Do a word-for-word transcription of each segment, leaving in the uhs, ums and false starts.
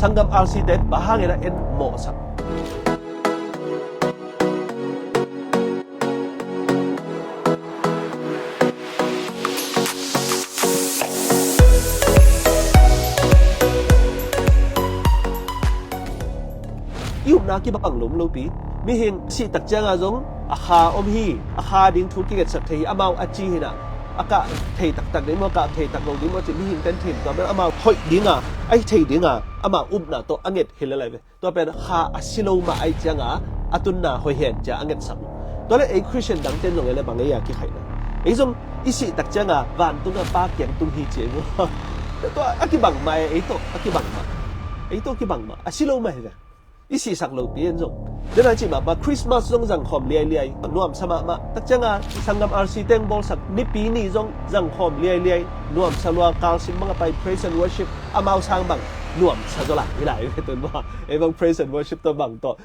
Sanggam R C te bang hangin a en mawhsak? I upna kibang lum lopi. Mihing sihtak cianga zong a kha om hi, a kha ding thu kingetsak thei hi, amau a ci hi na, a kah thei taktak ding maw, kah thei tak lo ding maw ci mihing ten thim tua bel amau hoih dinga, a hi thei dinga amau upna tawh a nget hi le lai ve. Tua pen kha a si lo mah aih cianga a tunna hoih hen cia a ngetsak uh. Tua le ei Christian dangten zong ei le bang ei a kikhaihna, ei zong i sihtak cianga vantunga Pa kiang tung hi ci ei maw? Tua a kibang mah ei, ei tawh a kibang mah, ei tawh kibang mah a si lo mah hi ve. I sihsak lopi en zong. Dena cih mahmah Christmas zong zangkhawm liailiai nuamsa mahmah. Takcianga Sanggam R C teng bawlsak Nipi ni zong zangkhawm liailiai nuamsa lua. Kalsim bang a pai praise and worship amau sang bang nuamsa zaw lai hi lai ve tun maw? Ei bang praise and worship tawh bang tawh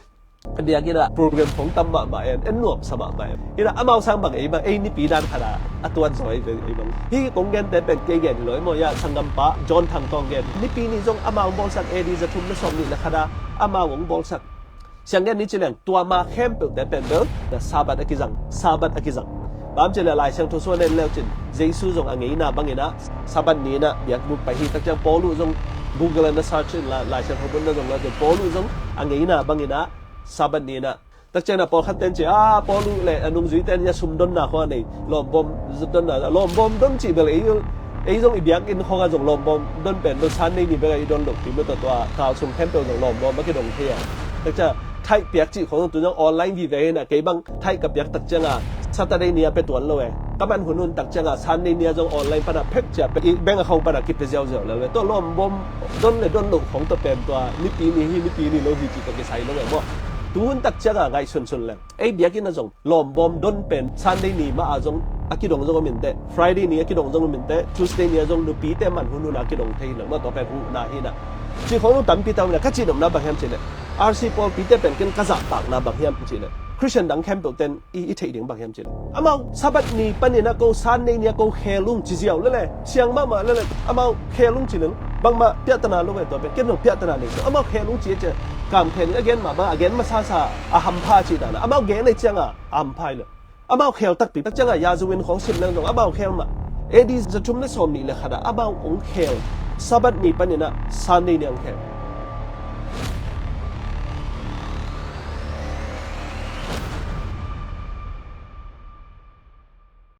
biakinn ah program khong tam mahmah en, en nuamsa mahmah en. Hi na amau sang bang ei bang ei Nipi dan khat ah a tuat zaw ei ve, ei bang. Hih kong gente pen kei gen hi lo ei maw, ya Sanggampa John Thang tawng gen. Nipi ni zong amau hong bawlsak A D za thum le sawm nih le khat ah amau hong bawlsak. Siang gen ni ci leng tua ma khempeuhte pen bel na Sabbath a kizang, Sabbath a kizang. Bang ci le Lai Siangtho sung en leu cin Jesu zong a ngeina bangin ah Sabbath ni in ah biakbuk pai hi. Takciang Paul uh zong Google ah na search in la Lai Siangtho bun na zong la cin Paul uh zong a ngeina bangin ah Sabbath ni in ah. Takciang na pawlkhat ten ci a, Paul uh le a nungzui ten ya sum donna khong a nei, lawmbawm donna, lawmbawm don cih bel ei, ei zong i biakinn khong a zong lawmbawm don pen don Sunday ni bek a i don loh pi mah tawh tua kal sung khempeuh zong lawmbawm a kidong thei a. Takciang thaih piak cih khong zong tu zong online vive hi na, kei bang thaih ka piak takcianga Saturday ni a pia tuan lo e. Ka man hunhun takcianga Sunday ni a zong online pana phek cia pia, i bank account pana kipia ziauziau lel ve. Tua lawmbawm don le don loh khong tua pen tua Nipi ni hi, Nipi ni lo hi cih tua kisai lo e maw? Tuhun takcianga ngaihsunsun leng ei biakinn a zong lawmbawm don pen Sunday ni mah a zong a kidong zong om inteh, Friday ni a kidong zong om inteh, Tuesday ni a zong nupite man hunhun a kidong thei hi lo maw? Tua pen uhna hi na. Cih khong lo tampi tam hi na. Ka cihnopna bang hiam cih leh R C pawlpite pen ken ka zahtakna bang hiam cih leh Christian dang khempeuh ten i, i theih ding bang hiam cih leh amau Sabbath ni panin a ko Sunday ni a ko khel ung ci ziau lele, siang mahmah lele, amau khel ung ci lele, bangmah piahtana lo ve. Tua pen ken zong piahtana nei sung amau khel ung ci a cia kamkhel in a gen mahmah, a gen masasa a hampha cih dana amau gen ei cianga a hampha hi lo. Amau khel takpi takcianga yazun khong sim leng zong amau khel mah. A D za thum le sawm nih le khat ah amau hong khel, Sabbath ni panin ah Sunday ni hong khel.